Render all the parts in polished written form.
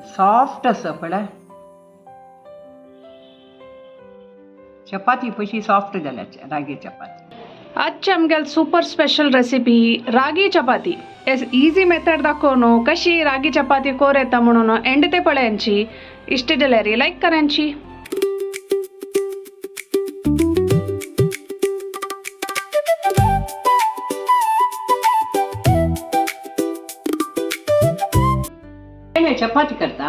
Soft आसा पळय. चपाती पशी सॉफ्ट जाल्या रागी चपाती. आजची आमगेल super special recipe ragi chapati. Easy method दाखोवन कशी रागी चपाती कोर येता म्हणून एंड ते पळयांची. इष्ट जाल्यार लायक करांची. चपाती करता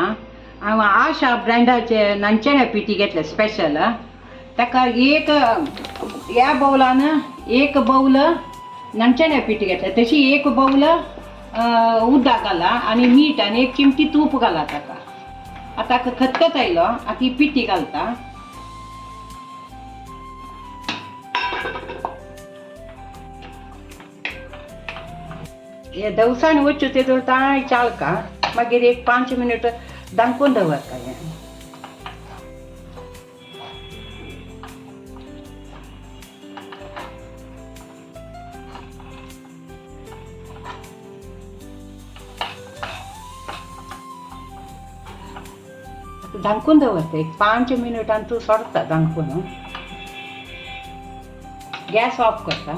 हांव. आशा ब्रँडाचे नानचेण्या पिठी घेतले स्पेशल. ताका एक ह्या बावलान एक बावल नानचेण्या पिठी घेतले, तशी एक बावल उदक घाला आनी मीठ आनी एक चिमटी तूप घाला ताका. आतां खतखत आयलो, आतां ही पिठी घालता. हे धवसाण वच्यो तेजो ताय चाळका, मागीर एक 5 मिनट दामकून दवरता. हें धांकून दवरता एक 5 मिनटान तूं सोडता धांकून. गॅस ऑफ करता.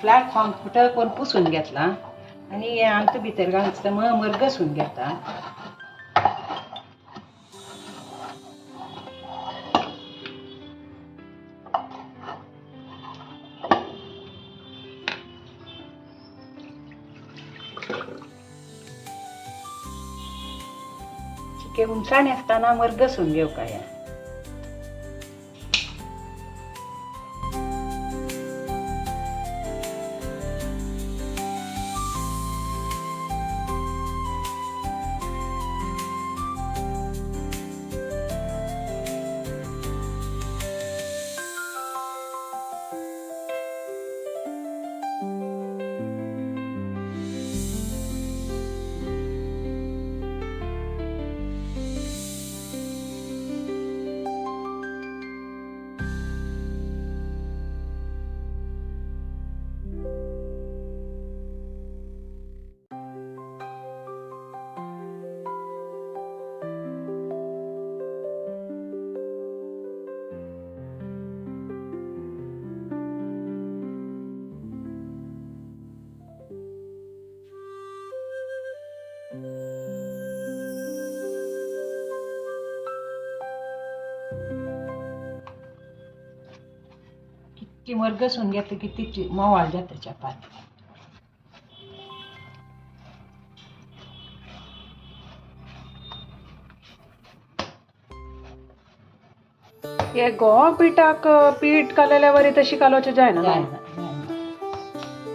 प्लॅटफॉर्म फुटक करून पुसून घेतला आनी हें आमकां भितर घालता मरगसून घेता. चिके हुमसाणी आसतना मरगसून घेवका हें. ती मरगसून घेतली की तिची मोवाळ जाता चपाती. हे गोवा पिठाक पीठ कालयल्यावरी तशी कालोवचें जायना? जायना.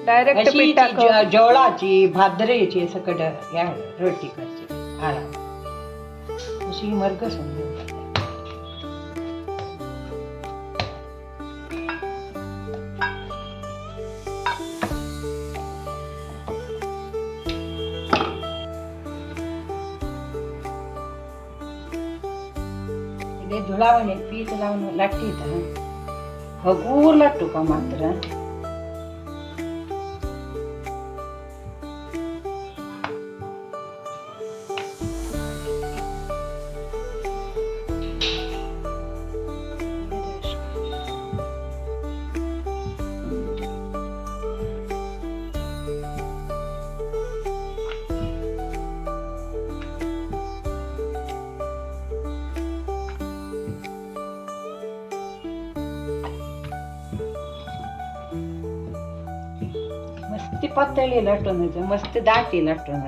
डायरेक्ट अशी पिठाक जोळाची भादरेची सकट ह्या रोटी करची आळा अशी मरगसून घेवपाक. धुळावणे पीठ लावन लाट्टीता, हगूर लाट्टुका मात्र. मस्त पातळी लाटून, मस्त दाटी लाटून.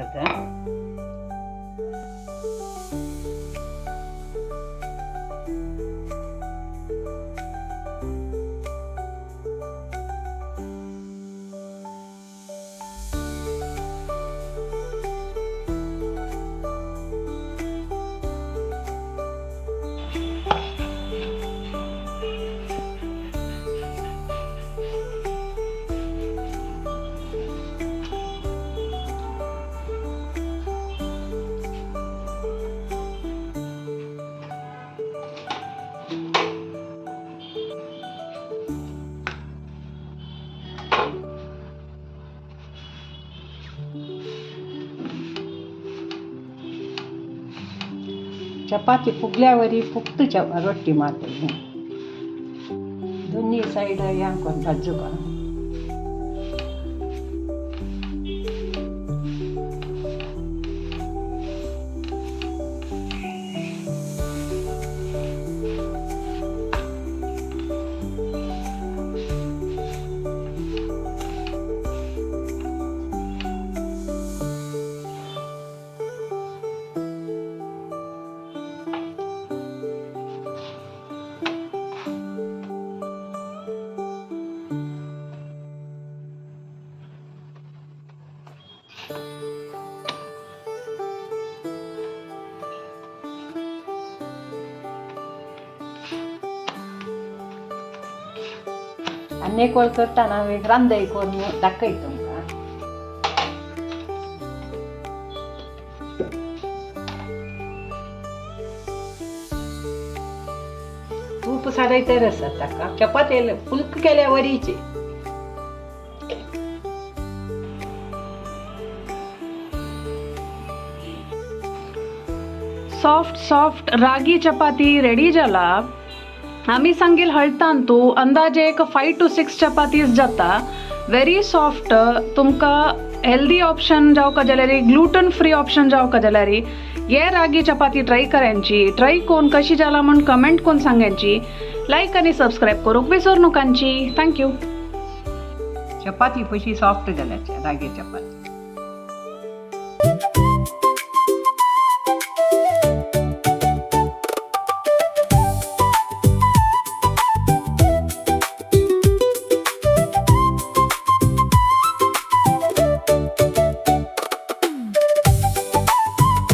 चपाती फुगल्यावरी फुक्त रोटी मारतली. दोन्ही सायड ह्या करून भाजू का. आनी एक वेळ करतना हांव एक रांदय करून दाखयता तुमकां. तूप सारयतर आसा ताका चपाती फुल्क केल्या वरीची. सॉफ्ट सॉफ्ट रागी चपाती रेडी जाला. आमी सांगील हळतांतू अंदाजे एक 5 to 6 chapatis जाता. Very soft. तुमकां हेल्दी ऑप्शन जावका जाल्यार, ग्लुटन फ्री ऑप्शन जावका जाल्यार हे रागी चपाती ट्राय करायची. ट्राय कोन कशी जाला म्हूण कमेंट कोन सांगायची. लायक आनी सबस्क्रायब करूंक विसरू नकांची. Thank you. चपाती कशी सॉफ्ट जाल्या रागी चपाती.